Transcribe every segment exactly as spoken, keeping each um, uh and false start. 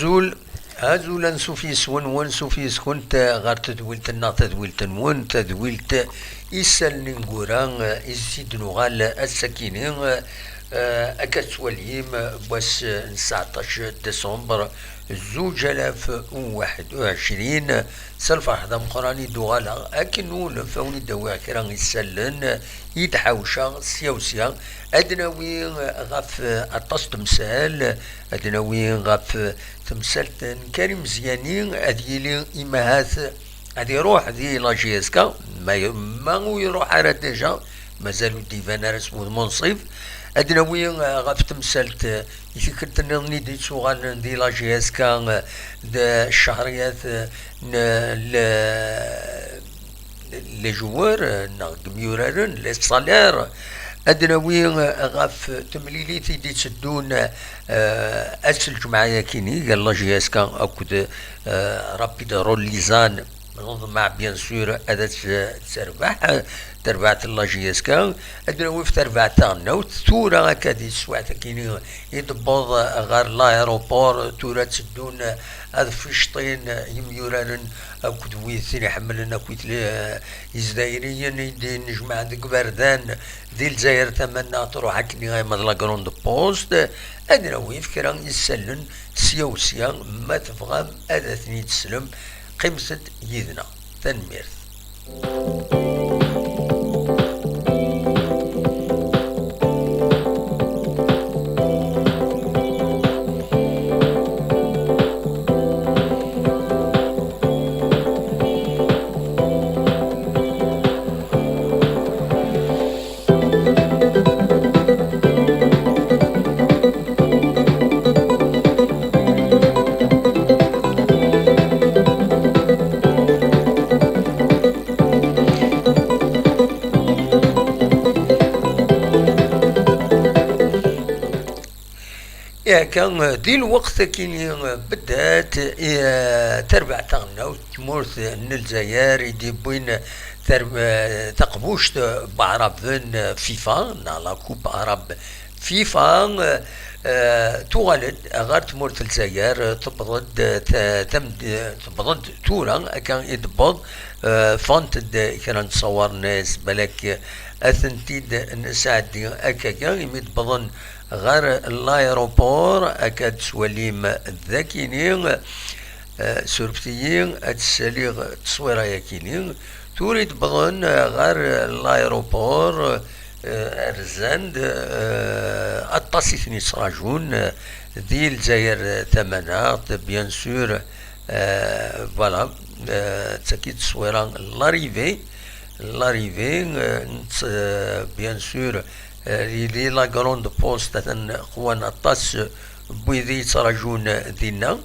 Azul, azul, ansuf yes-wen, wansuf yes-kent ɣer tedwilt-nneɣ, tadwilt-nwen, tadwilt Isallen Ineggura, i s-id-nuɣal ass-akini, eh, akka tettwalim, n wass n tseɛṭac décembre zuǧ alaf u waḥed u ɛecrin, s lferḥ d ameqqran i d-uɣaleɣ, akken ulef a wen-id-awiɣ kra isallen, i d-ḥawceɣ sya u sya, ad nawi ɣef aṭas n temsal, ad nawi ɣef temsalt n Karim Ziani, ad yili imahat ad iruḥ di la J S K, ma, ma ur iruḥ ara déjà, mazal ur d-iban ara s wudem unṣib. Ad nawi, eh, ɣef temsalt, eh, i tikkelt nniḍen i d-ittuɣalen di la J S K, eh, d ccehriyat, eh, n le, les joueurs, eh, neɣ n yimyuraren, les salaires. Ad nawi, eh, ɣef temlilit i d-itteddun, eh, ass n lǧemɛa-yakini, gar la J S K akked, eh, Rapid Rol Lizan. Neḍmeɛ, bien sûr, ad tt-, terbeḥ, terbaɛt n la J S K. Ad nawi ɣef terbaɛt taɣelnawt, tura akka di teswiɛt-akini i d-tewweḍ ɣer l'aéroport, tura tteddun ad ficṭin yimyuraren akked wid tin iḥemmlen, akked le-, Izzayriyen i d-yennejmaɛen deg iberdan di Lezzayer Tamaneɣt, truḥ akkenni arma d la Grande Poste, ad nawi ɣef kra isallen sya u sya, ma tebɣam ad ten-id-teslem, qqimet-d yid-neɣ. Tanemmirt. Iɛekka, di lweqt akini beddat, eh, terbaɛt taɣelnawt tmurt n Lezzayer i d-yewwin ter-, eh, taqbuct n Waɛraben, eh, FIFA, neɣ la Coupe Arabe FIFA, eh, eh, tuɣal-d ɣer tmurt n Lezzayer, eh, tewweḍ-d, eh, ta-, tamd-, eh, tewweḍ-d tura, akka i d-tewweḍ, eh, ffɣent-d kra n tṣawar-nnes, balak, eh, ad tent-id-nesɛeddi akkagi, imi d-wwḍen ɣer l'aéroport, akka d-tettwalim dakini, eh, surfet-iyi ad d-ssaliɣ tteswira-yakini. Tura i d-wwḍen, eh, ɣer l'aéroport, eh, rzan-d, eh, aṭas i ten-yettrajun, eh, di Lezzayer Tamaneɣt, bien sûr, eh, voilà, eh, d tagi tteswira n l'arrivée, l'arrivée, eh, nett-, eh, bien sûr, eh, di, di la Grande Poste atan qwan aṭas n wid i yettrajun dinna.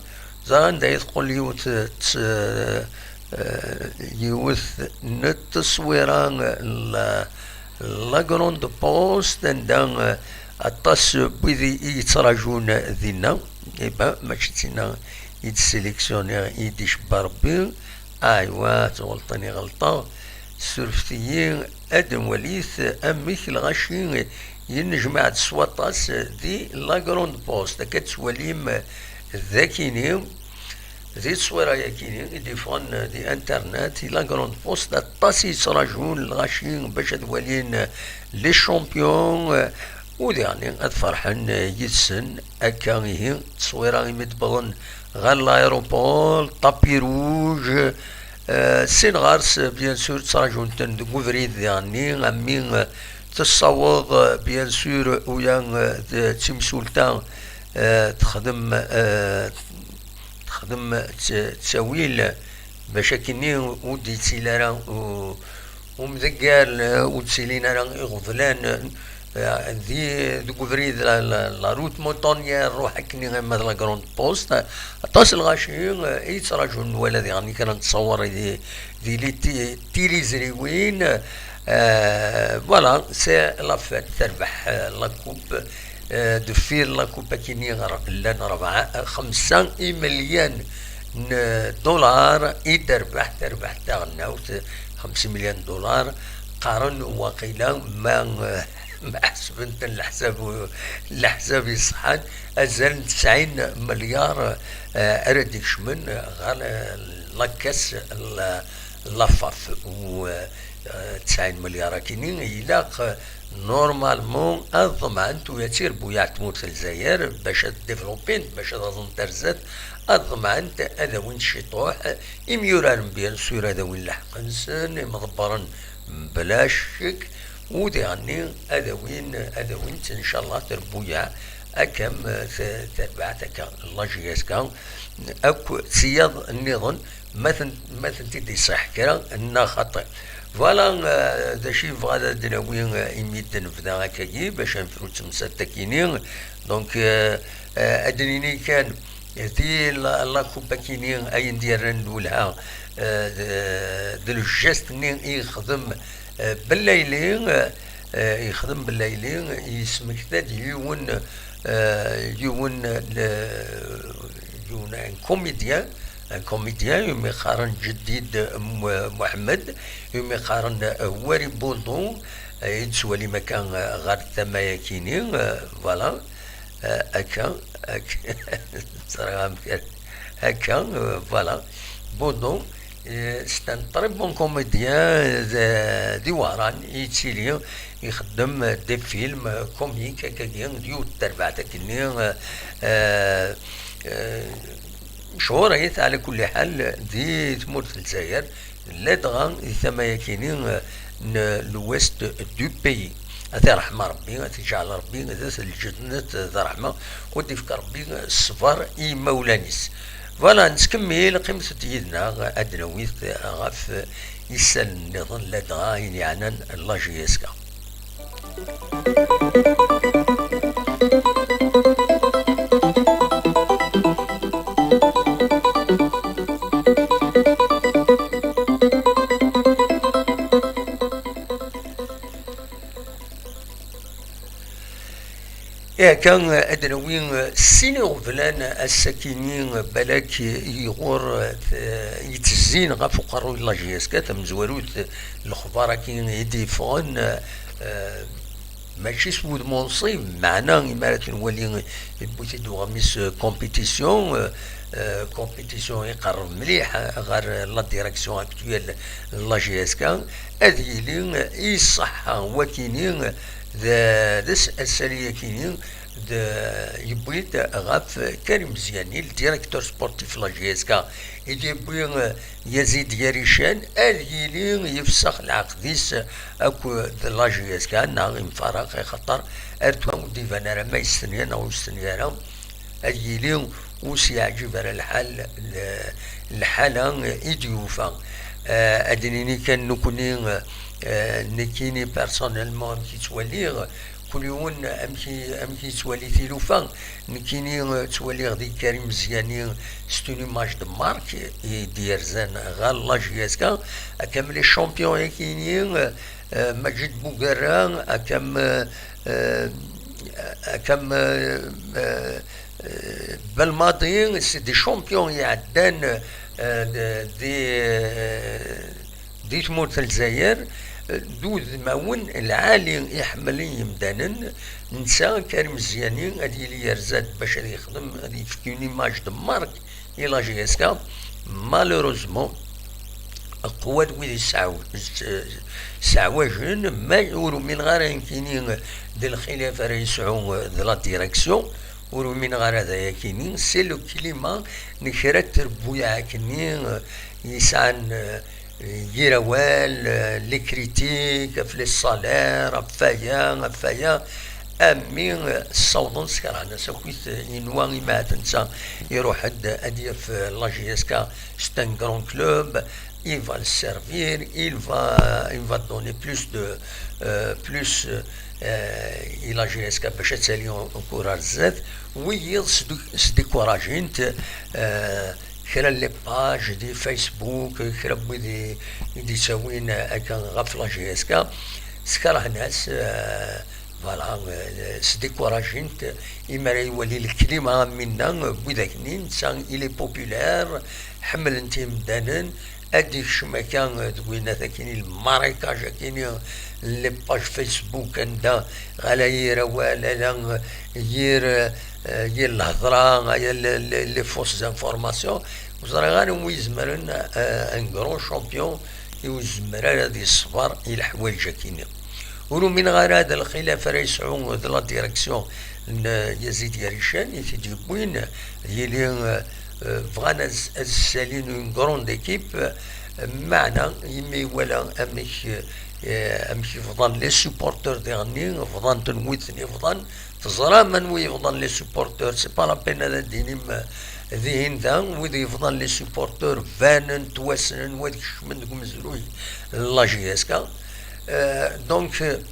Ẓer anda i teqqel yiwet, eh, yiwet n tteswira n la, la Grande Poste, anda, eh, aṭas n wid i, i yettrajun dinna. Eh ben, mačči d tinna i d-sélectionniɣ, i d-icebba Rebbi. Aywa, tuɣelṭen i ɣelṭeɣ. Surfet-iyi, ad nwalit amek lɣaci yennejmaɛ-d s waṭas di la Grande Poste. Akka tettwalim dakini, di tteswira-yakini i d-yeffɣen di internet, di la Grande Poste, aṭas i yettrajun lɣaci bac ad walin les champions, u diɣen ad ferḥen yid-sen. Akka ihi, tteswira imi d-wwḍen ɣer l'aéroport, tapis rouge, eh, sin ɣer-s, bien sûr, ttrajun-ten deg ubrid diɣenni, ami, eh, tessaweḍ, eh, bien sûr, uya, eh, d timsulta, eh, texdem, eh, texdem tt-, ttawil, bac akkenni ur d-yettili ara u-, umdeggal, eh, ur d-ttilin ara iɣeblan, eh, di, deg ubrid, la, la, la route montagnère, ruḥ akkenni arma d la Grande Poste. Aṭas n lɣaci, eh, i yettrajun wala diɣen kra n ttṣawar di, di li ti-, tilizriwin. Eh, voilà, c'est la fête, terbeḥ, eh, la coupe. Eh, deffir la coupe akkenni ɣer-, llan rebɛa, xemsa imelyan n dollar i d-terbeḥ, terbeḥ taɣelnawt, xemsa imelyan dollar, qqaren waqila ma, eh, Ma ḥesben-ten leḥsab, leḥsab iṣeḥḥan, azal n tesɛin milyar, eh, ara d-ikecmen ɣer, eh, la caisse, la, la FAF, u, eh, tesɛin milyar akini ilaq, eh, normalement ad ḍemɛent u ad tirebbuyaɛ tmurt n Lezzayer bac ad développent, bac ad aḍent ar zdat, ad ḍemɛent ad awint ciṭuḥ, imyuraren bien sûr ad awin lḥeqq-nsen, imḍebbren bla ccek, u diɣenni ad awin, ad awint ncallah trebbuyaɛ, akkam, eh, t-, terbaɛt akka, la J S K, akk tiyaḍ nniḍen, ma tent-, ma tent-id-iṣeḥ kra, neɣ xaṭi. Voilà, eh, d acu i bɣa ad d-nawi, eh, imi d-nebda akkagi, bac ad nefru d temsalt akini. Donc, eh, eh, ad d-nini kan, di la, la coupe akini, ayen d-yerran d welha, eh, d, d le geste-nni i yexdem, eh, Bellayli, eh, eh, yexdem Bellayli, yesmekta-d yiwen, eh, yiwen, le, yiwen un comédien, un comédien, umi qqaren Ǧeddid Mu-, Muḥemmed, umi qqaren Wari Bondo, eh, i d-tettwalim akka, eh, ɣer tama-yakini, eh, voilà. Eh, akka, akka, ẓriɣ amek ara, akka, eh, voilà. Bondo, eh, c'est un très bon comédien, eh, d, d Iwehran i yettili, ixeddem, eh, des films, eh, comiques, akkagi, d yiwet n terbaɛt akkenni, eh, eh, eh, mechuṛit, ɛla kulli ḥal, di tmurt n Lezzayer. Ladɣa di tama-yakini, eh, n l'ouest du pays. Ad t-iṛḥem Ṛebbi, ad t-iǧɛel Ṛebbi d at lǧennet d ṛṛeḥma, u ad d-ifk Ṛebbi ṣṣber i yimawlan-is. Voilà, nettkemmil, qqimet-d yid-neɣ, ad d-nawit ɣef isallen nniḍen, ladɣa ayen yeɛnan la J S K. Akka, ad d-nawi sin iɣeblan ass-akini, balak iɣur, eh, yettezzin ɣef uqerruy n la J S K, tamezwarut, lexbar-agi i d-yeffɣen, eh, mačči s wudem unṣib, meɛna imi ara t-nwali, yewwi-t-id uɣmis, eh, compétition, eh, eh, compétition iqerreb mliḥ, eh, ɣer la direction actuelle n la J S K, ad yili, eh, iṣeḥḥa wakini, d, d as-, asali-yakini, d, yewwi-d ɣef Karim Ziani, le directeur sportif n la J S K, i d-yewwi, eh, Yazid Yarican, ad yili yefsex lɛeqd-is akked la J S K, neɣ imfaraq, axaṭer ar tura ur d-iban ara ma yestenya neɣ ur yestenya ara, ad yili ur s-yeɛǧib ara lḥal, l-, lḥala i d-yufa. Eh, ad d-nini kan nekkni, eh, nekkini personnellement amek i ttwaliɣ, kul yiwen amek i, amek i yettwali tilufa. Nekkini, eh, ttwaliɣ di Karim Ziani, c'est une image de marque i d-yerzan ɣer la J S K, akkam les champions-yakini, eh, eh, Majid Bougarra, akkam, eh, eh, akkam, eh, eh, eh, Belmadi, c'est des champions iɛeddan, eh, de, de, eh, di tmurt n Lezzayer, eh, d udmawen lɛali iḥemmlen yemdanen, netta Karim Ziani ad yili yerza-d bac ad yexdem, ad yefk une image de marque i la J S K. Malheureusement, qwan wid yesseɛw-, s-, sseɛwajen, ma ur umineɣ ara nekkini d lxilaf ara yesɛu d la direction, ur umineɣ ara d ayakini, c'est le climat n kra n trebbuyaɛ akkenni, eh, yesɛan, eh, yir awal, eh, les critiques, ɣef les salaires, ɣef waya, ɣef waya, ami, eh, ssawḍen skerhen-as akkit, eh, yenwa imaɛad netta iruḥ-d ad yaf, eh, la J S K, c'est un grand club, il va le servir, il va, il va donner plus de, euh, plus, euh, i la J S K bac ad tali encore ar zdat. Wiyiḍ sdu-, sdikurajen-t, euh, kra n les pages di Facebook, kra n wid i, i d-ittawin akka ɣef la J S K, skerhen-as, euh, voilà, euh, sdikurajen-t, imi ara iwali le climat am winna, euh, n widak-nni, netta, il est populaire, ḥemmlen-t yimdanen, Ad d-ikcem akka deg winat akkin, le marécage akkin, les pages Facebook, anda ala yir awal, ala yir, eh, yir lehḍra, ala les, les, les fausses informations. Ur ẓriɣ ara anwa izemren, eh, un grand champion i ur izemmer ara ad iṣber i leḥwayeǧ akkin. Ur umineɣ ara d lxilaf ara yesɛu d la direction n Yazid Yarican i t-id-yewwin, ad yili, eh, eh, bɣan ad s-, ad ssalin une grande équipe, eh, meɛna imi iwala amek, eh, amek i bḍan les supporters diɣenni, bḍan-ten wid ten-ibḍan, teẓram anwa i bḍan les supporters, c'est pas la peine ad d-tinim, eh, dihin da, wid yebḍan les supporters banen, ttwassnen, wid kecmen deg umezruy n la J S K. Eh, donc, eh,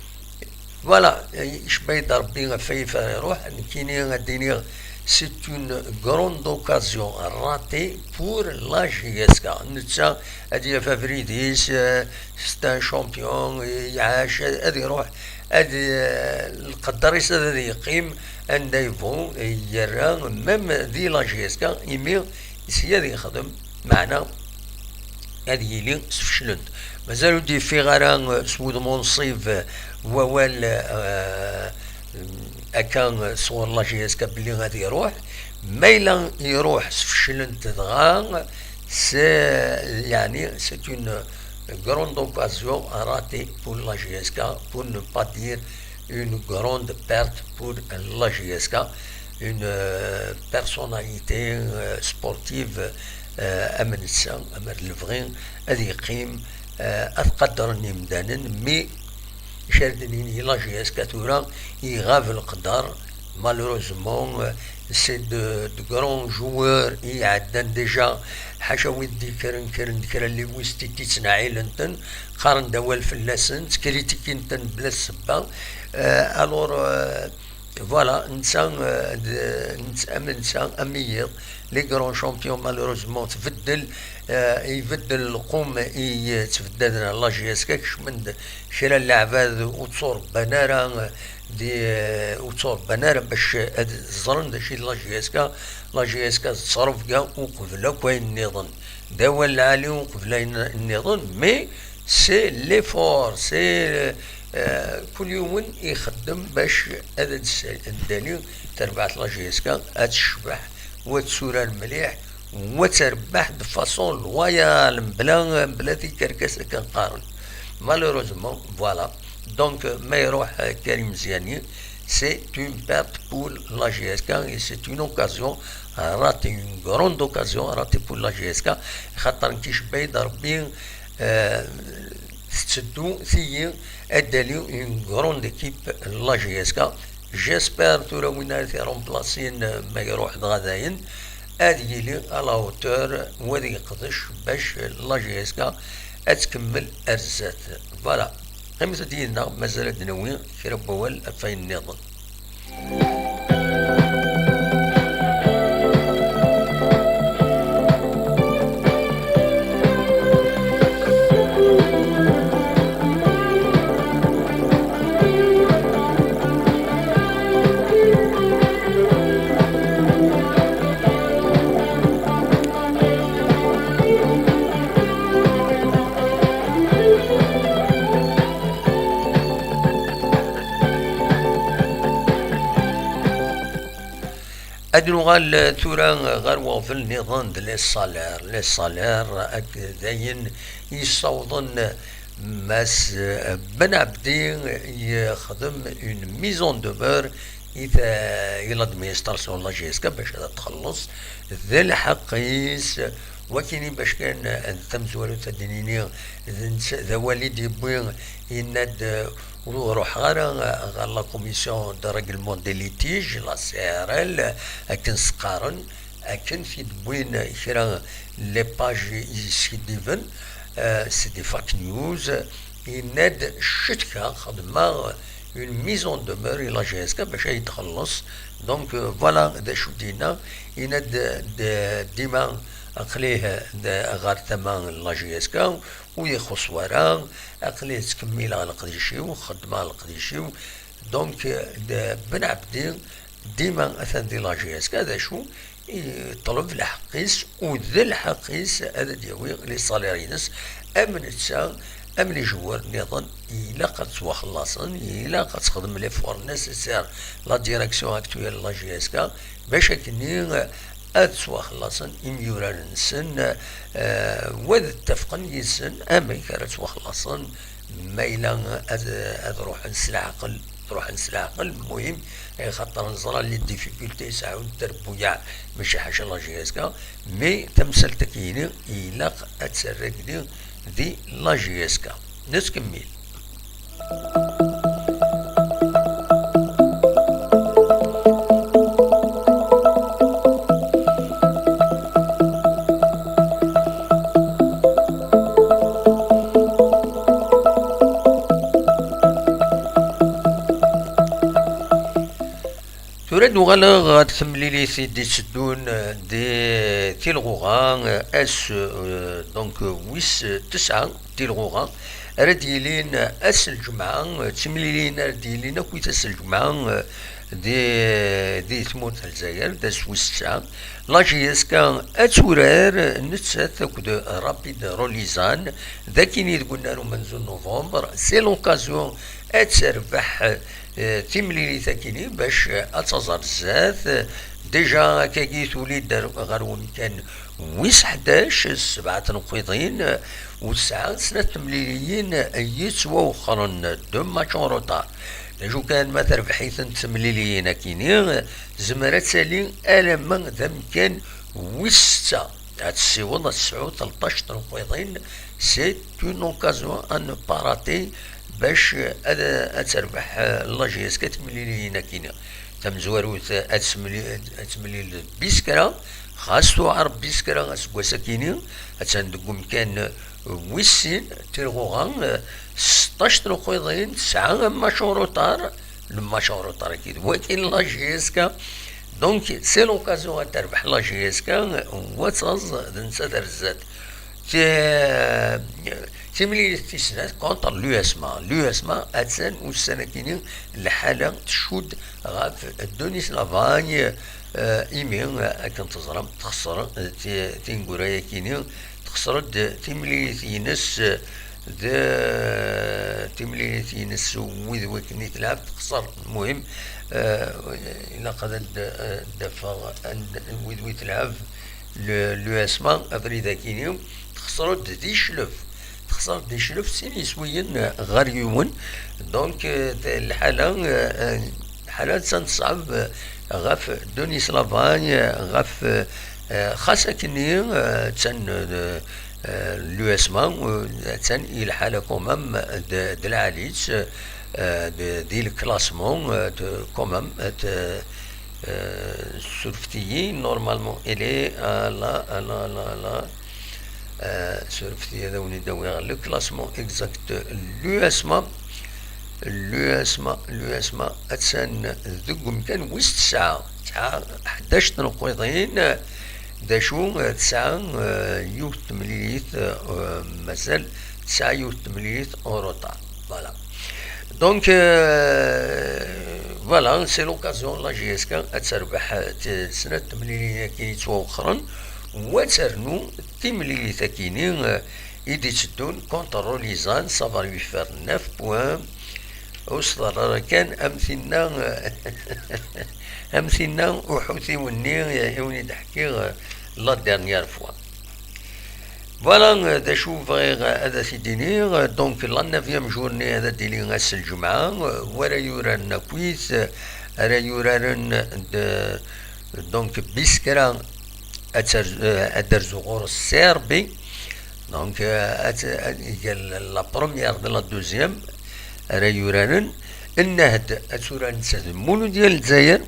Voilà, icba-yi-d Rebbi ɣef wayef ara iruḥ, nekkini ad d-iniɣ c'est une grande occasion ratée pour la J S K. Netta ad yaf abrid-is, eh, c'est un champion, iɛac, ad iruḥ, ad, eh, lqedder-is ad, ad yeqqim anda yebɣu, yerra même di la J S K, imi sya ad yexdem, meɛna ad yili sfeclen-t. Mazal ur d-yeffiɣ ara, eh, s wudem unṣib, eh, wawal, eh, akka, eh, sɣur la J S K belli ad iruḥ. Ma yella iruḥ sfeclen-t dɣa, s-, yeɛni, c'est une grande occasion ratée pour la J S K, pour ne pas dire une grande perte pour la J S K, une, euh, personnalité, euh, sportive, euh, am netta, am ar lebɣi, ad yeqqim, euh, ad qadren yimdanen, mais car d nini la J S K tura iɣab leqder, malheureusement, euh, c'est de, de grands joueurs i iɛeddan déjà, ḥaca wid d-ikkren, kkren-d kra n linguistiques i ttnaɛilen-ten, qqaren-d awal fell-asen, ttkritikint-ten bla ssebba. Euh, alors, euh, voilà, netta, euh, d-, netta, am netta, am yiḍ, les grands champions, malheureusement, tbeddel, euh, ibeddel lqum i yettbeddaden ɣer la J S K, kecmen-d kra n leɛbad ur tturebban ara, di, ur tturebban ara bac ad ẓren d acu i d la J S K. La J S K tettrebga uqbel akk ayen nniḍen. D awal lɛali uqbel ayen nniḍen, mais c'est l'effort, c'est, euh, kul yiwen ixeddem bac ad d-, ad d-tali terbaɛt la J S K, ad tecbeḥ, wa tetturar mliḥ, wa terbeḥ de façon loyale, mebla, mebla tikerkas akken qqaren. Malheureusement, voilà. Donc, ma iruḥ, euh, Karim Ziani, c'est une perte pour la J S K et c'est une occasion ratée, une grande occasion ratée pour la J S K. Xaṭer nekk icebba-yi-d Rebbi, euh, tetteddu tigi ad d-tali une grande équipe la J S K. J'espère tura win ara t-iremplasin, euh, ma iruḥ dɣa dayen, ad yili à la hauteur, u ad yeqdec bac la J S K ad tkemmel ar zdat. Voilà. Qqimet-d yid-neɣ, mazal ad d-nawi kra n wawal ɣef wayen nniḍen. Ad nuɣal tura ɣer weɣbel nniḍen d les salaires. Les salaires, d ayen yessawḍen Mass Ben Abdi yexdem une mise en demeure i ta-, i l'administration n la J S K bac ad txelleṣ, d lḥeqq-is. Wakini bac kan d tamezwarut ad d-nini, d netta, d awal i d-yewwi, yenna-d, ur ruḥeɣ ara ɣer la commission de règlement des litiges, la C R L, akken s-qqaren, akken t-id-wwin kra n les pages yeskiddiben, euh, c'est des fake news, yenna-d ccetka xedmeɣ une mise en demeure i la J S K bac ad yi-txelleṣ. Donc, euh, voilà d acu d-yenna, yenna-d, d-, dima aql-i d-, ɣer tama n la J S K, ur ixuṣṣ wara, aql-i ttkemmileɣ leqdic-iw, xeddmeɣ leqdic-iw. Donc, euh, d-, Ben Abdi, dima atan di la J S K, d acu? Yeṭleb lḥeqq-is, u d lḥeqq-is ad d-yawi les salaires-ines, am netta, am les joueurs nniḍen, ilaq ad ttwaxellaṣen, ilaq ad texdem l'effort nécessaire la direction actuelle n la J S K, bac akkenni ad ttwaxellaṣen imyurar-nsen, eh, u ad ttafqen yid-sen amek ara ttwaxellaṣen ma yella ad, ad ruḥen s leɛqel, ruḥen s leɛqel, lmuhim, axaṭer neẓra les difficultés i seɛɛun trebbuyaɛ, mačči ḥaca la J S K, mais tamsalt-agi-ini ilaq ad terr agdi di la J S K. Nettkemmil. Tura ad uɣaleɣ ɣer temlilit i d-itteddun, eh, di Tilɣuɣa, eh, ass, eh, donc, eh, wis tesɛa, Tilɣuɣa, ara d-yilin, eh, ass n lǧemɛa, eh, d timlilin ara d-yilin akkit ass n lǧemɛa, eh, di, di tmurt n Lezzayer, d ass wis tesɛa. La J S K ad turar nettat akked Rapid Luzan, d akkin i deg unnar umenzu n novembre, c'est l'occasion ad terbeḥ, eh, timlilit akkin-i bac, eh, ad taẓ ar zdat. Déjà akkagi tuli-d ar, ɣer wemkan wis ḥdac, sebɛa tneqqiḍin, eh, u tesɛa snat temliliyin yettwawexxren, deux matchs en retard. D acu kan, ma terbeḥ-itent temliliyin akkin-i, eh, tezmer ad tali alamma d amkan wis setta. Ad tessiweḍ ad tesɛu tleṭṭac tneqqiḍin, c'est une occasion à ne pas rater, bac ad, ad terbeḥ, eh, la J S K timliliyin akkin-i. Tamezwarut ad temli-, ad temlil Biskra, xas tuɛer Biskra aseggas akkin-i, attan deg umkan wis sin, Tilɣuɣa, eh, seṭṭac tneqqiḍin, tesɛa match en retard, le match en retard-agi d wagi n la J S K. Donc, c'est l'occasion ad terbeḥ la J S K, u ad taẓ d nettat ar zdat. Ti-, timlilit tis snat contre l'U S M A. L'U S M A, attan ussan-agi-ni lḥala tcudd ɣef Denis Lavagne, eh, imi, eh, akken teẓram, texṣer, eh, ti-, tineggura-agi-ni, texṣer-d timlilit-ines, eh, d timlilit-ines wid wakken i telɛeb texṣer. Lmuhim, eh, ilaq ad d-, eh, d-afeɣ anda, wid wi telɛeb le-, l'U S M A abrid akini, texṣer-d di cclef. Texṣer-d di cclef sin yiswiyen ɣer yiwen. Donc, eh, lḥala, eh, lḥala attan teṣɛeb, eh, ɣef Denis Lavagne, eh, ɣef, eh, xas akkenni, eh, attan, eh, eh, l'U S M A, eh, attan i lḥala quand même d, d lɛali-tt, eh, d, di le classement, eh, d, quand même, eh, d, eh, surfet-iyi, normalement, elle est à la, à la, à la, à la, eh, surfet-iyi ad awen-d-awiɣ le classement exact, l'U S M A, l'U S M A, l'U S M A, attan deg umkan wis tesɛa, tesɛa ḥdac tneqqiḍin, d acu, eh, tesɛa, eh, yiwet temlilit, eh, mazal tesɛa yiwet temlilit en retard. Voilà. Donc, euh, voilà, c'est l'occasion, la J S K ad terbeḥ, eh, t-, snat temliliyin-agi yettwawexxren, u ad ternu timlilit-agi-ni, eh, i d-itteddun contre Rolizan, ça va lui faire neuf points. Ur s-teḍra ara kan am tinna, am tinna uḥutiw-nni i wen-id-ḥkiɣ la dernière fois. Voilà, d acu bɣiɣ ad t-id-iniɣ. Donc, la neuvième journée ad d-tili ass n lǧemɛa, u ara yuraren akkit, ara yuraren d, donc, Biskra ad terz-, ad d-terzu ɣur-s Serbie. Donc, euh, ad, ad, iga la première de la deuxième ara yuraren. Nnehd ad turar nettat d Muludya n Lezzayer.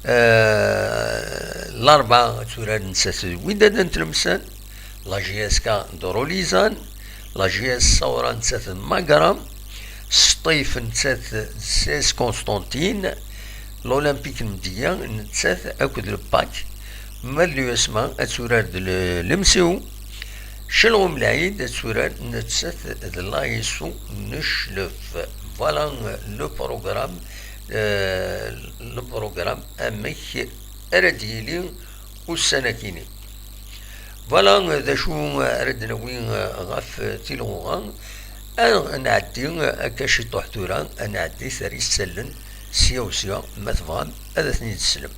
Euh, Larebɛa ad turar nettat d Wydad n Tlemsan. La J S K d Rolizan. La J S Saoura nettat d Magram. Sṭif nettat d C S Constantine. L'Olympique n Medya nettat akked le Pac. Ma d l'U S M A ad turar d le-, l'M C O. Celɣum Lɛid ad turar nettat d l'A S O n Cclef. Voilà le programme, euh, le programme amek ara d-yili ussan-akini. Voilà d acu ara d-nawi ɣef tilɣuɣa. Ad nɛeddi akka ciṭuḥ tura, ad nɛeddi ar isallen sya u sya, ma tebɣam ad ten-id-teslem.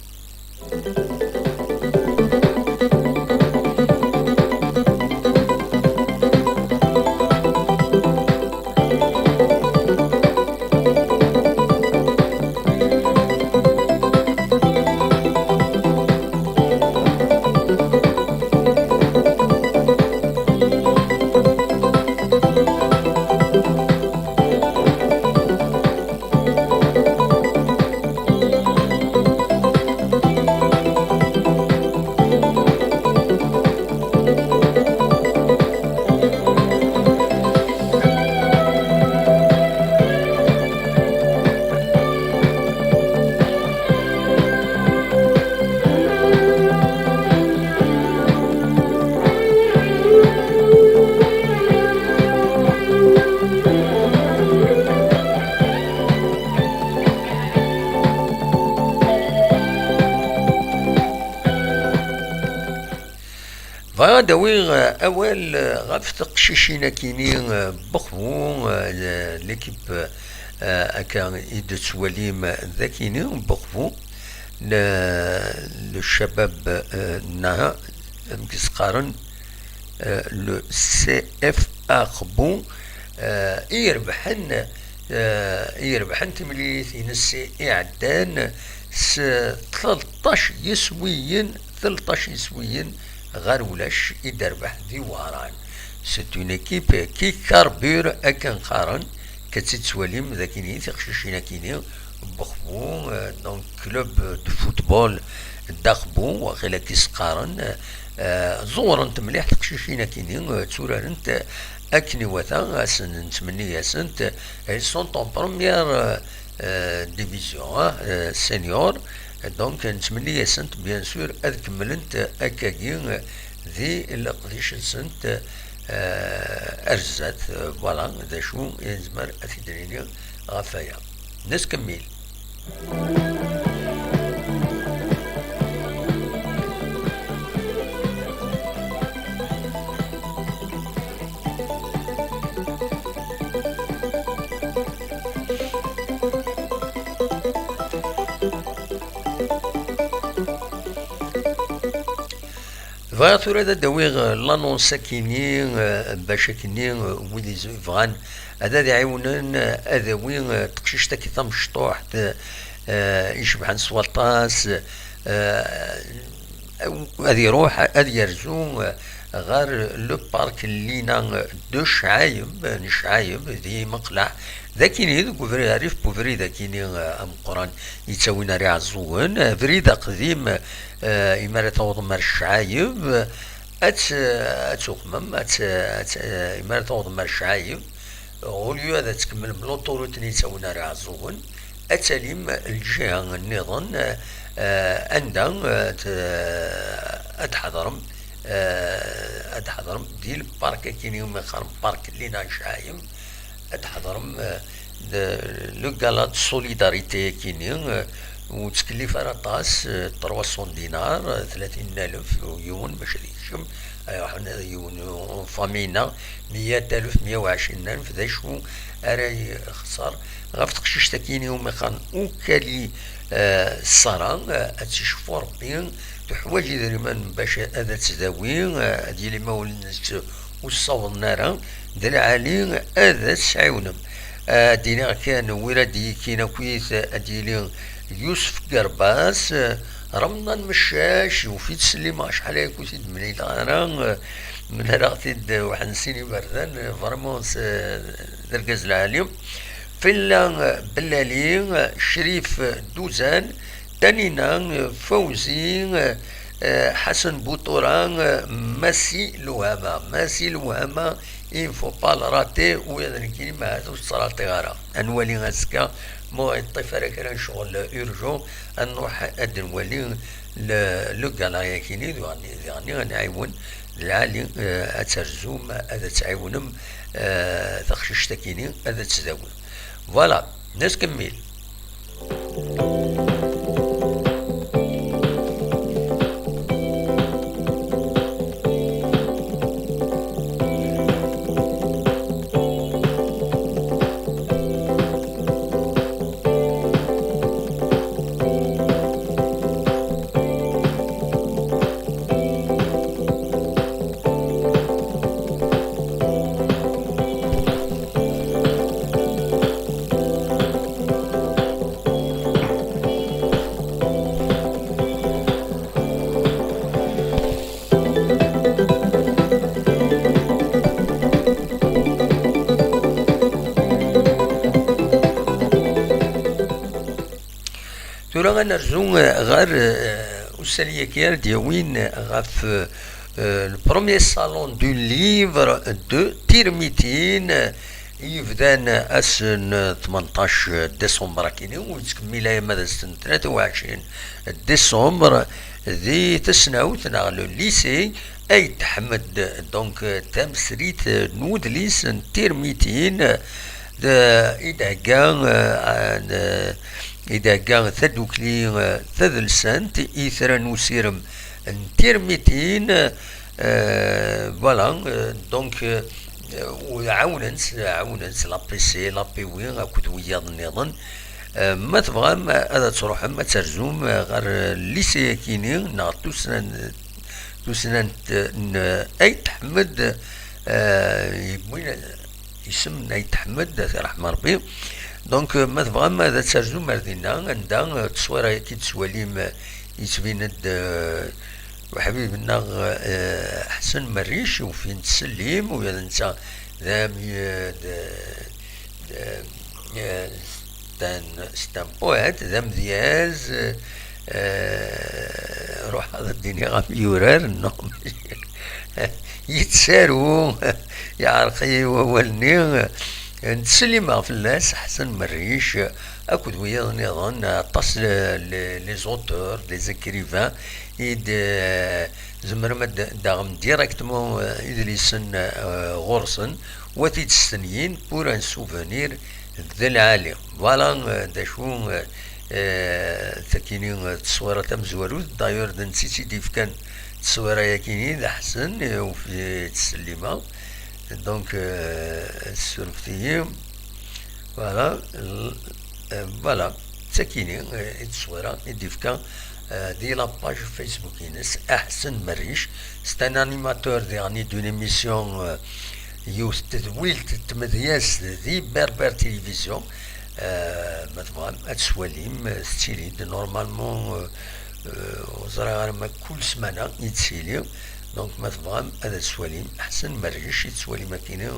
Bɣiɣ ad d-awiɣ, eh, awal, eh, ɣef teqcicin-akini, eh, n Bexbu, eh, l-, l'équipe, eh, akka i d-tettwalim d akini n Bexbu, le, le Chabab, eh, neɣ amek i s-qqaren, eh, le C F A Xbu, eh, i irebḥen, eh, i irebḥen timlilit-ines iɛeddan s tleṭṭac yiswiyen, tleṭṭac yiswiyen ɣer ulac i d-terbeḥ di Wehran. C'est une équipe qui carbure akken qqaren, akka tt-id-tettwalim d akini tiqcicin akini n Bexbu, euh, donc club de football d Axbu, waqila akka i s-qqaren, euh, ẓewrent mliḥ teqcicin akini, euh, tturarent akken iwata, asen nettmenni-asent, elles sont en première, euh, euh, division, hein, euh, senior. Donc, nettmenni-asent, bien sûr, ad kemmlent akkagi di leqdic-nsent, euh, ar zdat. Euh, voilà, d acu i nezmer ad t-id-nini ɣef waya. Nettkemmil. Bɣiɣ tura ad d-awiɣ, euh, l'annonce akini, euh, bac akini, euh, wid iz-, yebɣan ad, ad ɛiwnen, euh, ad awi, euh, teqcict-agi tamecṭuḥt, euh, icebḥen s waṭas, euh, ad iruḥ ad yerzu, eh, ɣer le parc Lina de Cɛayeb, n Cɛayeb, di Meqleɛ. D akini, deg ubrid, rrif n ubrid akini, eh, ameqqran yettawin ar Iɛeẓẓugen. Abrid aqdim, eh, imi ara tawḍem ar Cɛayeb, ad t-, ad tuqmem, ad t-, ad t-, eh, imi ara tawḍem ar Cɛayeb, au lieu ad tkemmlem l'autoroute-nni yettawin ar Iɛeẓẓugen, ad talim lǧiha nniḍen, eh, anda, eh, t-, ad tḥedrem, eh, ad tḥedrem di lpark akini umi qqaren park Lina Cɛayem, ad tḥedrem, eh, de, le gala de solidarité akini, eh, ur ttkellif ara aṭas, eh, trois cents dinars, eh, tlatin n alef, yiwen mačči ad yekcem, ay ruḥen ad yiwen, eh, famille-nneɣ, meyya alef, meyya u ɛecrin alef, d acu ara yexṣer ɣef teqcict-agi umi qqaren Ukali, eh, Ṣara, eh, ad tt-icfu Rebbi, teḥwaǧ idrimen bac ad tt-dawi, eh, ad yili ma ur tt-, ur ssawḍen ara, d lɛali ad tt-ɛiwnem. Eh, ad d-iniɣ kan, win ara d-yekkin akkit, ad d-yili Yusef Gerbas, eh, Remḍan Meccac, yufi-d Slim, acḥal aya ur t-id-mlileɣ ara, eh, mlaleɣ-t-id, eh, waḥed n sin iberdan, eh, vraiment s-, d argaz lɛali. Fella, eh, Bellali, eh, Crif, eh, Duzan, Tanina, eh, Fawzi, eh, eh, Ḥasen Buṭura, eh, Masi Lewhama. Masi Lewhama, il faut pas le rater, u ad nekkini ma ur t-ttṛaṭiɣ ara. Ad nwali azekka, ma ur yeṭṭif ara kra n ccɣel urgent, ad nruḥ ad nwali le, le gala-yakini, diɣen, diɣen ad nɛiwen lɛali, eh, ad terzum, ad tɛiwnem, eh, taqcict-akini, ad tt-tdawim. Voilà, nettkemmil. Tura ad nerzu, eh, ɣer, eh, usali-agi ara d-yawin ɣef, eh, le premier salon du livre de Tirmitin, eh, yebdan ass n tmenṭac décembre akini, u yettkemmil alamma d ass n tlata u ɛecrin décembre di tesnawt neɣ le lycée Ayt Ḥmed, donc, eh, tamesrit, eh, n udlis n Tirmitin, eh, d-, i d-hegga, eh, n-, i d-hegga tadukli, eh, tadelsant i tra n usirem n Tirmitin, eh, voilà, eh, donc, eh, u-, ɛawnen-tt, ɛawnen-tt l'A P C, l'A P W akked wiyaḍ nniḍen. Eh, ma tebɣam ad truḥem ad terzum, eh, ɣer, eh, lycée-akini neɣ tussna n-, tussna n, n Ayt Ḥmed, eh, yewwin isem n Ayt Ḥmed, ad t-iṛḥem Ṛebbi. Donc, eh, ma tebɣam ad terzum ar dinna, anda, eh, tteswira-agi d-tettwalim, eh, yettbin-d, eh, uḥbib-nneɣ, eh, Ḥsen Merric, ufin ttsellim, ula d netta d am-, d, d, eh, c'est un, c'est un poète, d amedyaz, eh, ruḥ ad d-iniɣ am yurar, non, yettaru, yeɛreq-iyi wawal-nni. Ttsellimeɣ fell-as, Ḥsen Merric, akked wiyaḍ nniḍen, aṭas le-, le-, les auteurs, les écrivains, i d-, eh, tzemrem ad d-, d-taɣem directement, eh, idlisen, eh, ɣur-sen, u ad t-id-stenyin pour un souvenir d lɛali. Voilà, eh, d acu, eh, eh, takini, eh, tteswira tamezwarut, d'ailleurs d netta i tt-id-yefkan tteswira-yakini d Ḥsen, eh, ufi-, ttsellimeɣ. Donc, eh, ssurfet-iyi. Voilà, l-, eh, voilà, d takini, eh, i tteswira i d-yefka, eh, di la page Facebook-ines, Aḥsen Merric. C'est un animateur, diɣen, d'une émission, eh, yiwet tedwilt n tmedyazt di Berber Télévision. Eh, ma tebɣam ad tt-twalim, eh, tettili-d normalement, eh, eh, ur ẓriɣ ara ma kul ssmana i d-tettili. Donc, ma tebɣam ad tt-twalim, Ḥsen Merric i tettwalim akini,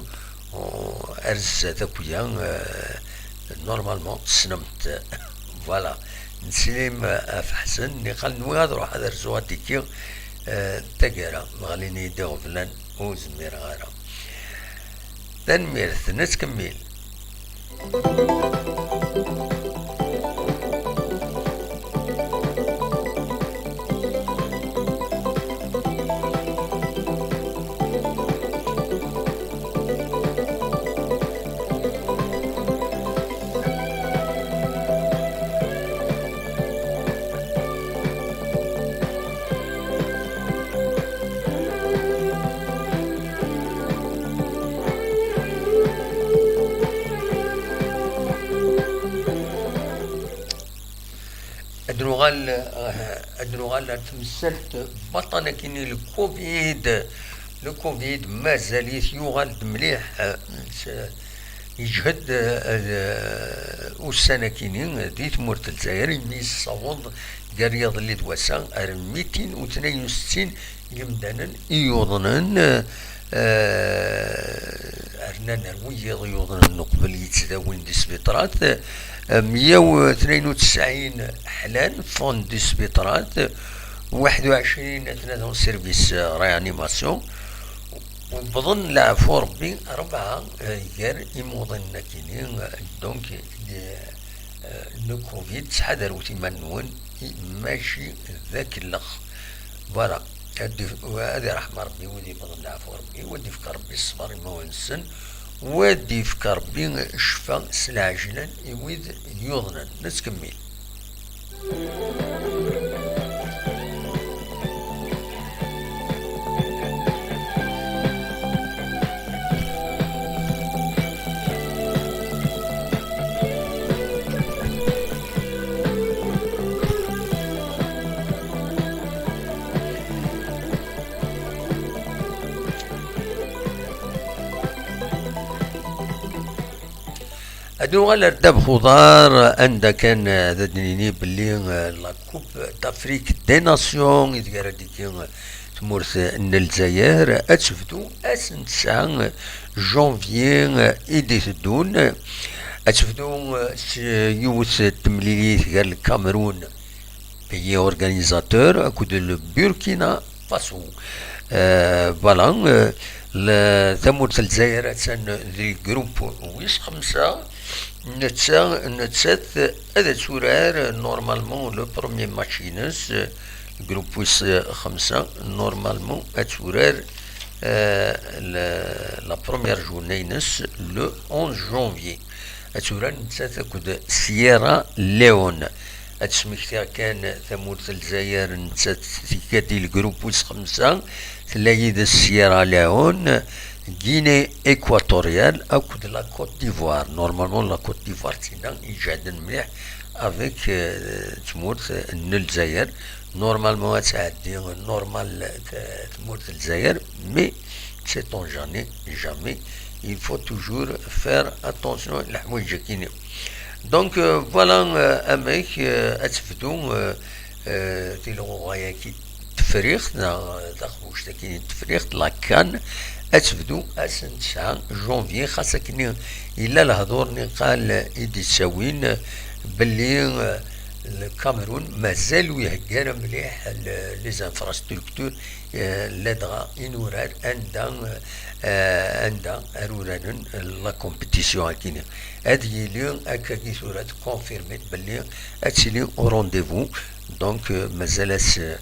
ar zdat akk-ya, eh, normalement tessnem-t. Voilà. Nettsellim, eh, ɣef Ḥsen, niqal nwiɣ ad ruḥeɣ ad rzuɣ ad d-ikki, eh, taggara, ɣlin-iyi-d iɣeblan, ur zmireɣ ara. Tanemmirt, nettkemmil. Ad nuɣal, eh, ad nuɣal ar temsalt baṭṭan akini, le covid. Le covid mazal-it yuɣal-d mliḥ, eh, s-, yeǧhed, eh, ussan akini di tmurt n Lezzayer, imi yessaweḍ gar yiḍelli d wass-a ar mitin u tnayen u settin yimdanen i yuḍnen, eh, rnan ar wiyiḍ yuḍnen uqbel yettdawin di sbiṭrat, eh, meyya u tnayen u tesɛin ḥlan ffɣen di sbiṭrat, waḥed u ɛecrin atnan en service, eh, réanimation, wwḍen leɛfu Rebbi rebɛa, eh, gar imuḍinen akini, eh, donc, eh, n covid, ttḥadarewt iman-nwen, i-, mačči d akellex. Voilà. Ad if-, ad iṛḥem Ṛebbi wid yewwḍen leɛfu Ṛebbi, u ad ifk Ṛebbi ṣṣber i imawen-nsen, u ad ifk Ṛebbi ccfa s lɛejlan i wid yuḍnen. Nettkemmil. Ad nuɣal ar ddabex uḍar, anda kan, eh, ad d-nini belli, eh, la Coupe d'Afrique des Nations, ideg ara d-tigi, eh, tmurt n Lezzayer, ad tebdu ass n tesɛa, eh, janvier, eh, i d-iteddun. Ad tebdu, eh, s yiwet n temlilit gar Lkamerun, pays organisateur, akked le Burkina Faso. Eh, voilà, eh, le, tamurt n Lezzayer attan di groupe wis xemsa, netta, nettat ad turar normalement le premier match-ines, eh, groupe wis xemsa, normalement ad turar, eh, le, la première journée-ines le onze janvier. Ad turar nettat akked Sierra Leone. Ad smektiɣ kan tamurt n Lezzayer, nettat tkad i lgrup wis xemsa, tella yid-s Sierra Leone, Guinée équatoriale akked la Côte d'Ivoire. Normalement, la Côte d'Ivoire d tinna iǧehden mliḥ avec, euh, tmurt n Lezzayer. Normalement, ad tɛeddi normal, euh, tmurt n Lezzayer, mais sait-on jamais, jamais. Il faut toujours faire attention i leḥwayeǧ-agi-nni. Donc, euh, voilà, euh, amek, euh, ad tebdu, euh, euh, tilɣuɣa-yagi n Tefriqt, neɣ, euh, taqbuct-agi n Tefriqt, la CAN, ad tebdu ass n tesɛa janvier, xas akken yella lehdur niqal i d-ittawin, euh, belli, euh, Lkamerun mazal ur ihegga ara mliḥ le-, les infrastructures, eh, ladɣa inurar anda, eh, anda ara uraren la compétition-agi-nni. Ad yili akkagi tura tkonfirmit belli ad tili au rendez-vous. Donc, eh, mazal-as, eh,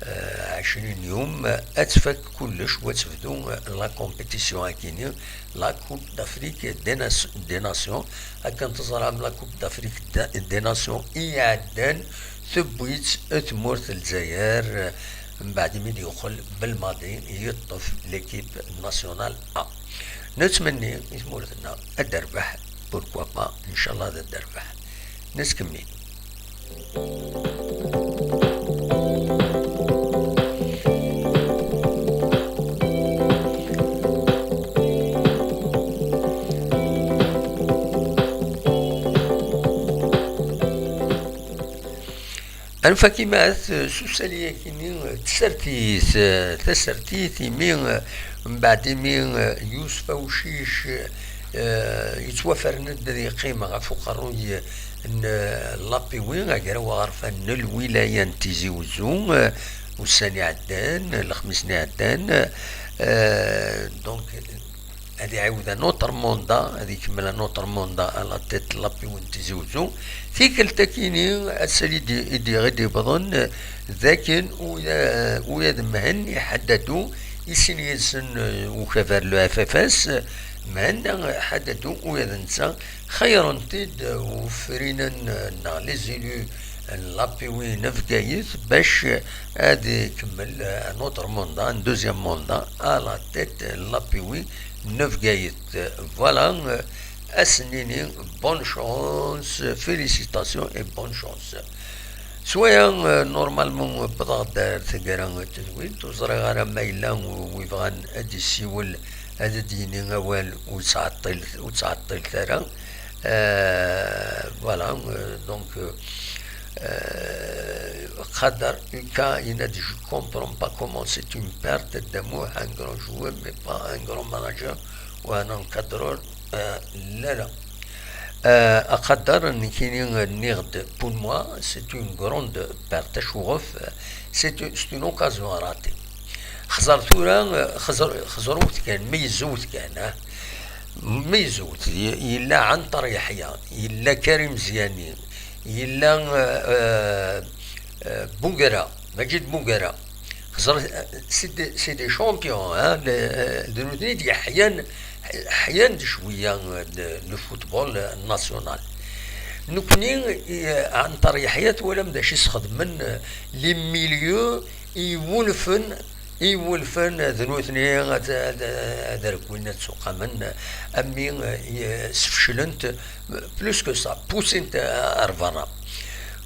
ɛecrin yum, ad tfak kullec, u ad tebdu, eh, la compétition-agi-nni, la Coupe d'Afrique des Nas-, des Nations. Akken teẓram, la Coupe d'Afrique de-, des Nations i iɛeddan, tewwi-tt tmurt n Lezzayer, mbeɛd imi d-yuqel Belmadi, yeṭṭef l'équipe nationale A. Nettmenni i tmurt-nneɣ ad d-terbeḥ, pourquoi pas, ncallah ad d-terbeḥ. Nettkemmil. Anef akin s usali-agi-nni, tsertit, tasertit, imi, mbeɛd imi Yusef Awcic, eh, yettwafren-d ad yeqqim ɣef uqerruy n l'A P W, agraw aɣerfan n lwilaya n Tizi Uzzu, eh, ussan iɛeddan, lexmis-nni iɛeddan, eh, donc, ad iɛiwed un autre mandat, ad ikemmel un autre mandat à la tête n l'A P W n Tizi Uzzu. Tikkelt-akini, ass-a i d-, i d-, i d-yewwḍen, d akken uya-, uyad Mhenni Ḥaddadu, i sin yid-sen, eh, ukabar n le F F S, Mhenni Ḥaddadu, uyad netta, xeyyren-t-id, eh, ufrinen, eh, neɣ les élus n l'A P W n Bgayet bac, eh, ad ikemmel, eh, un autre mandat, un deuxième mandat à la tête n l'A P W n Bgayet. Voilà, euh, ad s-nini bonne chance, félicitations et bonne chance. S waya, euh, normalement, wwḍeɣ-d ar taggara n tedwilt, ur ẓriɣ ara ma yella wi bɣan ad d-yessiwel, ad d-yini awal, ur ttɛeṭṭil-, ur ttɛeṭṭilet ara. Euh, voilà, euh, donc, euh, euh, Qader Uka yenna-d, je comprends pas comment c'est une perte d'amour, un grand joueur, mais pas un grand manager ou un encadreur, euh, là, là. Euh, Qader, nekkini, euh, nniɣ-d, pour moi, c'est une grande perte, acuɣef, c'est, c'est une occasion ratée. Xẓer tura, xẓer, xẓer wet kan, meyyez wet kan, ah. Meyyez wet, y-, yella Ɛenṭer Yeḥya, yella Karim Ziani, yella, euh, euh, euh, Bouguerra, Majid Bouguerra. Xẓer, euh, c'est des, c'est des champions, hein, les, euh, d nutni i d-yeḥyan, ḥyan d cwiya, euh, de, le football, euh, national. Nekni, euh, Ɛenṭer Yeḥya, twalam d acu i s-xedmen, euh, les milieux iwulfen, iwulfen d nutni ad, ad, ad rewwin, ad suqamen, am mi, eh, sfeclent, plus que ça, pusin-t ar berra.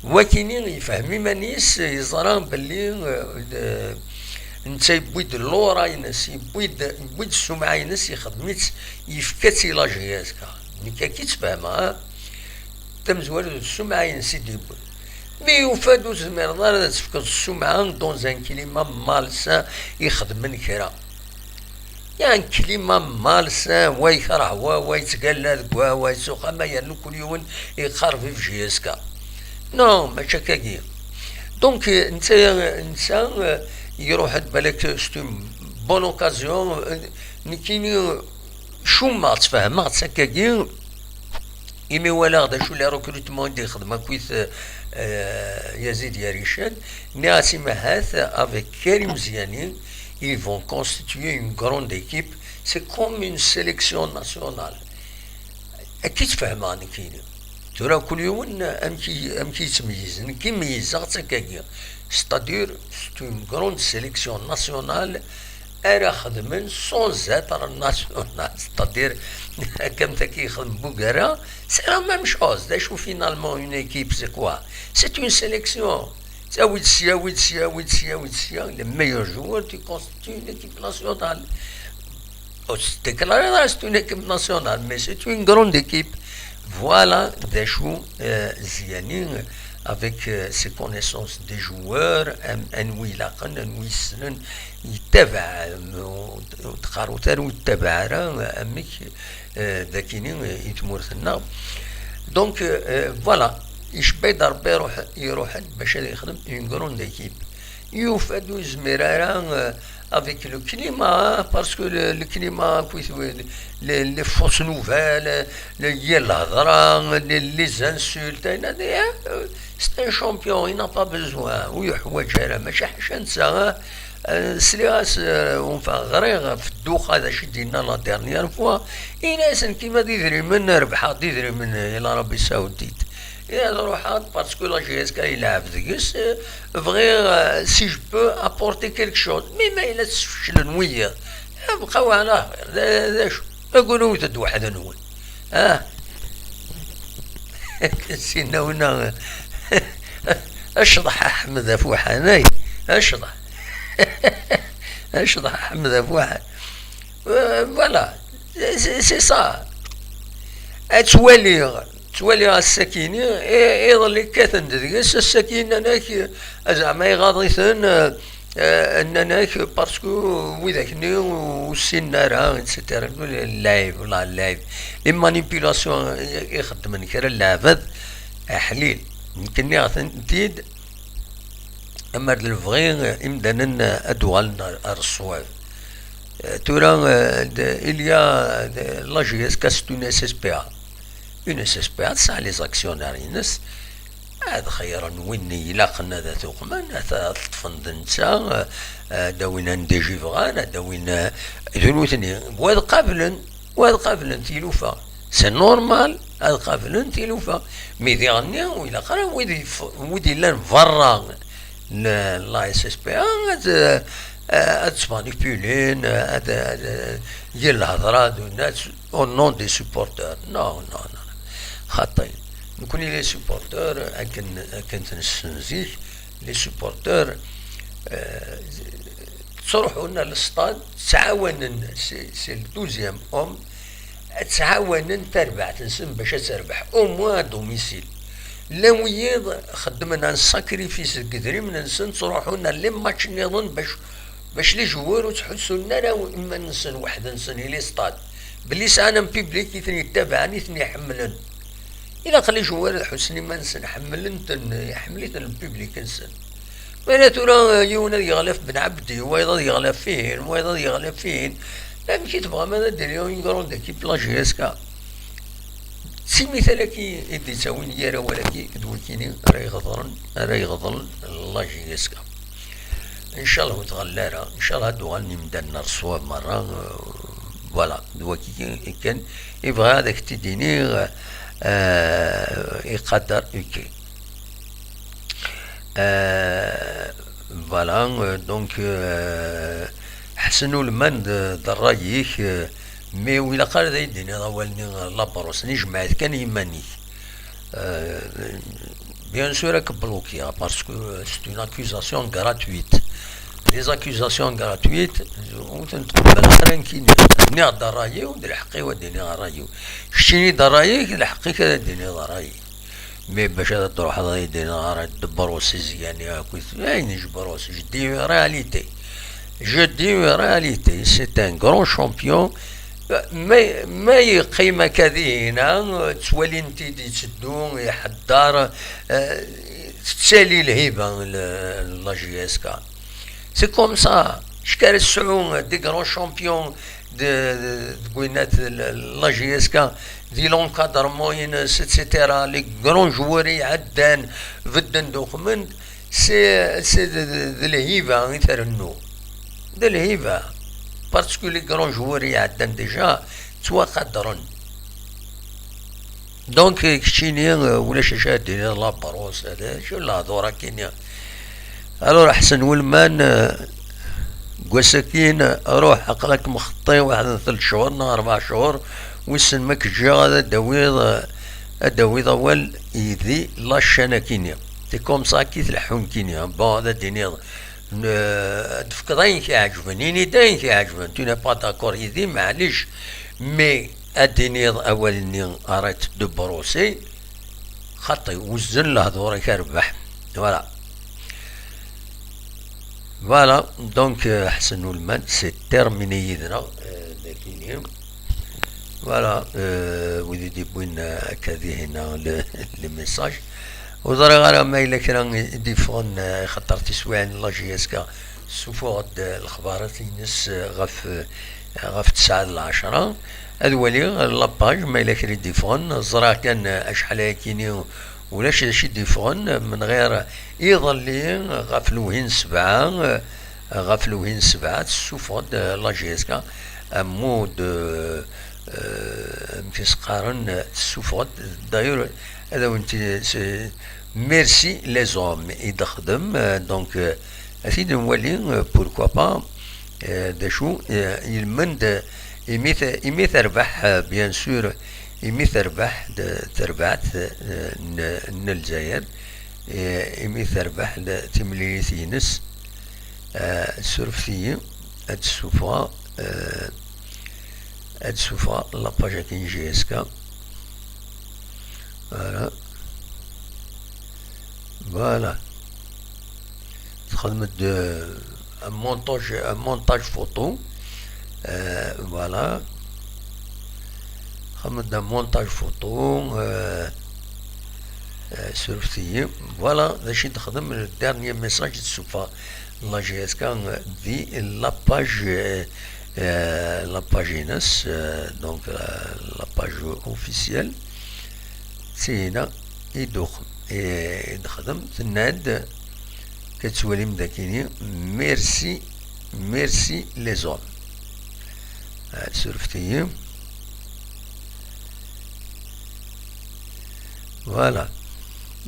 Wakini yefhem iman-is, yeẓra belli, eh, d-, netta yewwi-d l'ora-ines, yewwi-d, yewwi-d ssumɛa-ines, yexdem-itt, yefka-tt i la J S K. Nekk akka i tt-fehmeɣ, ah. Tamezwarut d ssumɛa-ines i d-yewwi. Mi yufa-d ur tezmireḍ ara ad tefkeḍ ssumɛa dans un climat malsain i xedmen kra. Il y a un climat malsain, wa yekreh wa, wa yettgalla deg wa, wa yettxemmim yernu kul yiwen yeqqar vive J S K. Non, mačči akkagi. Donc, netta, netta, euh, iruḥ-d balak, c'est une bonne occasion. Euh, nekkini, euh, cummeɣ, ttfehmeɣ-tt akkagi. Imi walaɣ d acu les recrutements i d-yexdem akkit, euh, Yazid Yaricen, nniɣ-as i Mahat, avec Karim Ziani, ils vont constituer une grande équipe, c'est comme une sélection nationale. Akka i tt-fehmeɣ nekkini. Tura kul yiwen amek i, amek i yettmeyyiz. Nekk i meyyzeɣ-tt akkagi. C'est-à-dire, c'est une grande sélection nationale ara xedmen sans être national. C'est-à-dire, comme taki yexdem Bugara, c'est la même chose. D acu, finalement, une équipe, c'est quoi? C'est une sélection. Tawi-d sya, awi-d sya, awi-d sya, awi-d sya. Les meilleurs joueurs, tu constitues une équipe nationale. Ur tettdeklariḍ ara c'est une équipe nationale, mais c'est une grande équipe. Voilà d acu, euh, Ziani, avec, euh, ses connaissances des joueurs, am-, anwi ilaqen, anwi yessnen, yettabaɛ, euh, ur d-, ur d-qqarut ara ur yettabaɛ ara, euh, amek, euh, d akini, euh, i tmurt-nneɣ. Donc, euh, euh, voilà, icebba-d Rebbi iruḥ, iruḥ-d bac ad yexdem une grande équipe. Yufa-d ur yezmir ara, euh, avec le climat, parce que le, le climat, akkit, les, les fausses nouvelles, les, yir lhedra, les, les insultes, ayen-a, euh, c'est un champion, il n'a pas besoin, ur yuḥwaǧ ara, mačči ḥaca netta, euh, sliɣ-as, euh, enfin, ɣriɣ ɣef ddux-a d acu i d-yenna la dernière fois, yenna-yasen kima d idrimen, rebḥeɣ-d idrimen i l'Arabie Saoudite. I ad ruḥeɣ-d, parce que la J S K yelɛeb deg-s, euh, bɣiɣ, euh, si je peux apporter quelque chose. Mais ma yella tesfeclen wiyiḍ, bqaw ɛla xir. D, d acu? Aguni-d weḥd-nwen. Ah? Sinna winna, acḍeḥ a Ḥmed Afuḥan, ay, acḍeḥ. Acḍeḥ a Ḥmed Afuḥan. Euh, voilà, c'est, c'est ça. Ad twaliɣ, ttwaliɣ ass-akini, i-, iḍelli kkaten-d deg-s, ass-agi nnan-ak, zeɛma iɣaḍ-iten, euh, euh, nnan-ak, parce que widak-nni ur ssinen ara, et cetera. Lɛib, la lɛib. Les manipulations i, i xeddmen kra n leɛbad, aḥlil. Nekk nniɣ-tent-id, amer d lebɣi, imdanen ad d-uɣalen ar, ar ṣṣwab. Euh, tura, euh, de, il y a de, la J S K, c'est une S S P A. Une S S P A tesɛa les actionnaires-ines, ad xeyyren win ilaqen ad t-uqmen, ad t-, ad t-ṭṭfen d netta, euh, ad d-awin anda i bɣan, ad d-awin, euh, d nutni, wa ad qablen, wa ad qablen tilufa. C'est normal ad qablen tilufa. Mi diɣenni, ur ilaq ara wid yef-, wid yellan berra n la S S P A, ad, ad ttmanipulin, ad, ad, yir lhedra d, au nom des supporters. Non, non, non. Xaṭi. Nekni les supporters, akken, akken t-nessen zik, les supporters, euh, ttruḥun ar le stade, ttɛawanen, c'est, c'est le douzième homme, ttɛawanen tarbaɛt-nsen bac ad terbeḥ, au moins à domicile. Llan wiyiḍ xeddmen un sacrifice deg idrimen-nsen, ttruḥun ar les matchs nniḍen bac, bac les joueurs ur ttḥussun ara iman-nsen weḥd-nsen i les stades, belli sɛan un public i ten-yettabaɛen, i ten-iḥemmlen. Ilaq les joueurs ad ḥussen iman-nsen, ḥemmlen-ten, iḥemmel-iten le public-nsen. Wala tura, eh, yiwen ad yeɣlaf Ben Ɛebdi, wayeḍ ad yeɣlaf fihin, wayeḍ ad yeɣlaf fihin. Amek i tebɣam ad d-iliɣ une grande équipe la J S K? D timital-agi i d-ittawin yir awal-agi d wakini ara iɣeḍren, ara iɣeḍlen la J S K. Ncallah ur tɣelli ara, ncallah ad d-uɣalen imdanen ar ṣṣwab merra, eh, voilà, d waki kan i bɣiɣ ad ak-t-id-iniɣ, eh, iqader, ok. Euh, voilà, euh, donc, euh, ḥsen ulman d, d ṛṛay-ik, euh, mais ur ilaq ara ad yi-d-tiniḍ awal-nni, euh, labṛus-nni, jmeɛ-it kan i yiman-ik. Euh, bien sûr, ad k-blokiɣ, parce que, euh, c'est une accusation gratuite. Les accusations gratuites, ur tent-qebbleɣ ara nekkini. Nniɣ-d ṛṛay-iw, d lḥeqq-iw ad d-iniɣ ṛṛay-iw. Keččini d ṛṛay-ik, d lḥeqq-ik ad d-tiniḍ ṛṛay-ik. Mais bac ad d-truḥeḍ ad yi-d-tiniḍ ara d Bruce Ziani akkit, ayen ej Bruce, je dis une réalité. Je dis une réalité, c'est un grand champion. Ma, ma yeqqim akka dihina, ttwalin-t-id yetteddu, iḥeddar, eh, tettali lhiba n la J S K. C'est comme ça. Ccar sɛu des grands champions de, de, de, de la J S K, di l'encadrement, et cetera. Les grands joueurs iɛeddan, bedden d uxemmem, c'est, c'est de, de, de lhiba i trennu. De lhiba. Parce que les grands joueurs iɛeddan déjà, ttwaqadren. Donc, keččini, euh, ulac acu ara d-tiniḍ, la brousse, d acu lehdur-agi-nni? Alors, Ḥsen Welman, euh, deg wass-agi, ruḥ, aql-ak mxeṭṭi waḥed n telt cchur neɣ rebɛa cchur, wissen ma k-ǧǧiɣ ad d-tawiḍ, euh, ad d-tawiḍ awal yid-i la chaîne-agi-nni. C'est comme ça i tleḥḥu nekkini, hein. Bon, ad d-tiniḍ, n-, ad d-tefkeḍ ayen k-iɛeǧben, ini-d ayen k-iɛeǧben. Tu n'es pas d'accord yid-i, maɛlic. Mais ad d-tiniḍ awal-nni, arrête de brosser, xaṭi, wezzen lehdur-ik a rrbeḥ. Voilà. Voilà, donc, euh, Ḥsen Welman, c'est terminé yid-neɣ, euh, dagi-nni. Voilà, euh, wid i d-yewwin, euh, akka dihin, euh, le, le message. Ur ẓriɣ ara ma yella kra i d-yeffɣen, euh, axaṭer tiswiɛin n la J S K ssufuɣ-d, euh, lexbarat-ines, euh, ɣef, euh, ɣef tesɛa d lɛecṛa. Ad waliɣ, euh, la page, ma yella kra i d-yeffɣen. Ẓriɣ kan, euh, acḥal ayakini ulac d acu i d-yeffɣen, euh, menɣir iḍelli, euh, ɣef lewhi n sebɛa, euh, ɣef lewhi n sebɛa, tessuffeɣ-d, euh, la J S K ammud, euh, euh, amek i s-qqaren, euh, tessuffeɣ-d, d'ailleurs, ad awen-t-, c'est, merci les hommes i d-texdem, euh, donc, euh, ad t-id-nwali, euh, pourquoi pas, euh, d acu, euh, yelmend, euh, imi t-, imi terbeḥ, euh, bien sûr, imi terbeḥ d-, terbaɛt, euh, n, n Lezzayer, euh, imi terbeḥ d-, timlilit-ines, euh, surfet-iyi, ad d-ssufɣeɣ, euh, ad d-ssufɣeɣ la page-agi n J S K. Voilà. Voilà. Texdem-d, euh, un montage, un montage photo. Euh, voilà. Texdem-d un montage photo. Euh, euh, surfet-iyi. Voilà, d acu i d-texdem, le dernier message i d-tessufeɣ la J S K, euh, di la page, euh, euh, la page-ines, euh, donc, euh, la page officielle. Sina i d-uxem, i d-texdem, tenna-d, ad twalim dagini, merci, merci les hommes. Ah, surfet-iyi. Voilà.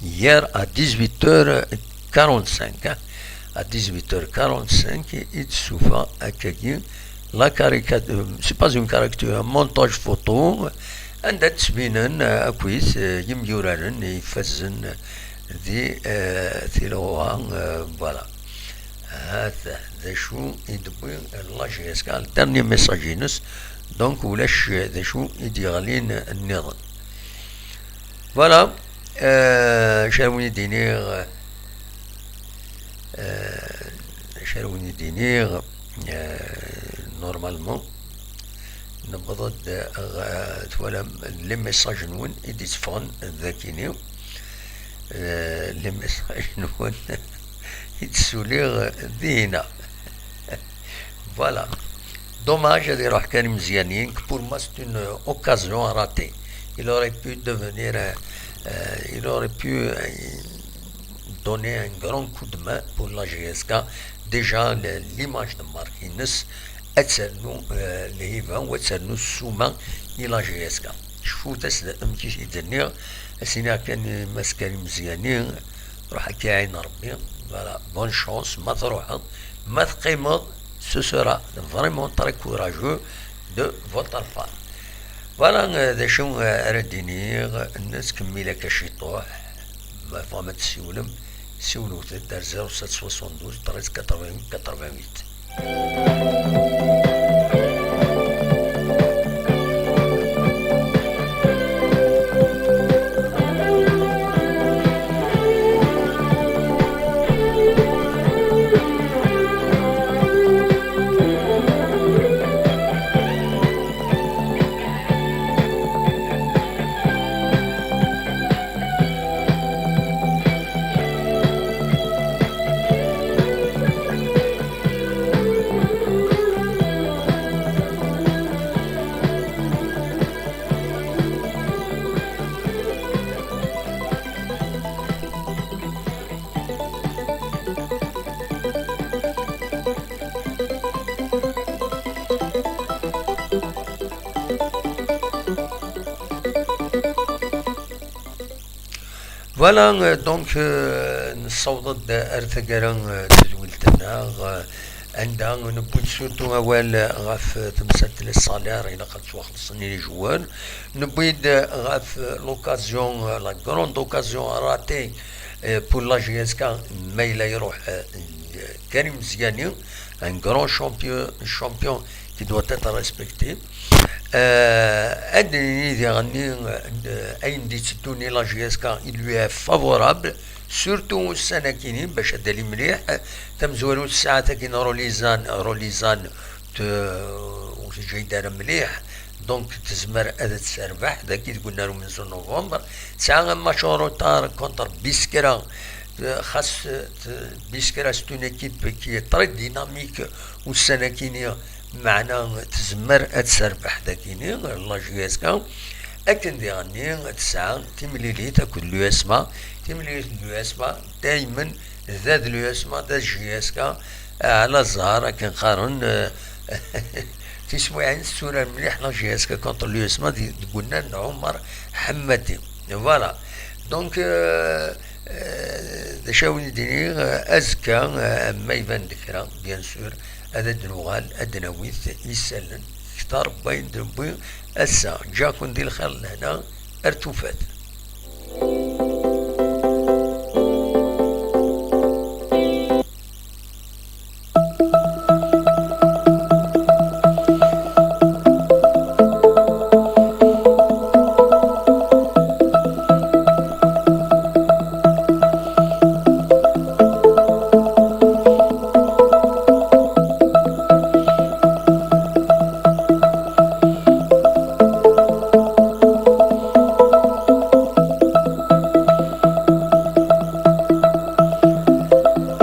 Hier à dix-huit heures quarante-cinq, hein, à dix-huit heures quarante-cinq, i d-tessufeɣ akkagi la caricature, c'est pas une caricature, un montage photo, anda ttbinen, euh, akkit, euh, yimyuraren ifazen di, euh, tilɣuɣa, euh, voilà. Hat d acu i d-tewwi la J S K, le dernier message-ines, donc ulac d acu i d-yeɣlin nniḍen. Voilà, euh, acu ara wen-id-iniɣ, euh, acu ara wen-id-iniɣ, euh, normalement, newweḍ-d, euh, twalam les messages-nwen i d-itteffɣen dagini, euh, les messages-nwen i d-ssuliɣ dihina. Voilà. Dommage ad iruḥ Karim Ziani, que pour moi c'est une occasion ratée. Il aurait pu devenir, euh, euh, il aurait pu, euh, donner un grand coup de main pour la J S K. Déjà, le, l'image de marque-ines, ad ternu, euh, lhiba, ad ternu ssuma i la J S K. Cfut-as-d amek i t-id-nniɣ, ad s-iniɣ kan i Mass Karim Ziani, ruḥ ad k-iɛin Rebbi. Voilà, bonne chance, ma truḥeḍ, ma teqqimeḍ, ce sera vraiment très courageux de votre part. Voilà, euh, d acu, euh, ara d-iniɣ, nettkemmil akka ciṭuḥ, ma tebɣam ad tessiwlem, siwlet-d ar zéro sept soixante-douze treize quatre-vingt-huit quatre-vingt-huit. Voilà, euh, donc, euh, nessaweḍ-d ar taggara, euh, n tedwilt-nneɣ, euh, anda newwi-d surtout awal ɣef temsalt n les salaires, ilaq ad ttwaxellṣen i les joueurs. Newwi-d ɣef l'occasion, euh, la grande occasion ratée, euh, pour la J S K, ma yella iruḥ, euh, Karim Meziani, un grand champion, champion qui doit être respecté. Euh, ad nini diɣenni, euh, ayen d-itteddun i la J S K, il lui est favorable, surtout ussan-akini, bac ad d-ali mliḥ. Tamezwarut, ssaɛat-agi n Rolizan, Rolizan, t-, ur teǧǧa-yi-d ara mliḥ, donc tezmer ad tt-terbeḥ dagi deg unnar umenzu n novembre. Tesɛa un match en retard contre Biskra, euh, xas, euh, Biskra, c'est une équipe qui est très dynamique ussan-akini, meɛna tezmer ad terbeḥ dagini, la J S K. Akken diɣenni tesɛa timlilit akked l'U S M A, timlilit n l'U S M A daymen d ad l'U S M A d ad J S K, ɛla zzher akken qqaren, euh, tiswiɛin tetturar mliḥ la J S K contre l'U S M A di-, deg unnar n Ɛumar Ḥemmadi. Voilà. Donc, euh, euh, d acu ara wen-d-iniɣ, euh, azekka, euh, ma iban-d kra, bien sûr, ad d-nuɣal, ad d-nawi isallen kter n wayen d-newwi ass-a. Ǧǧiɣ-ken di lxir n lehna, ar tufat.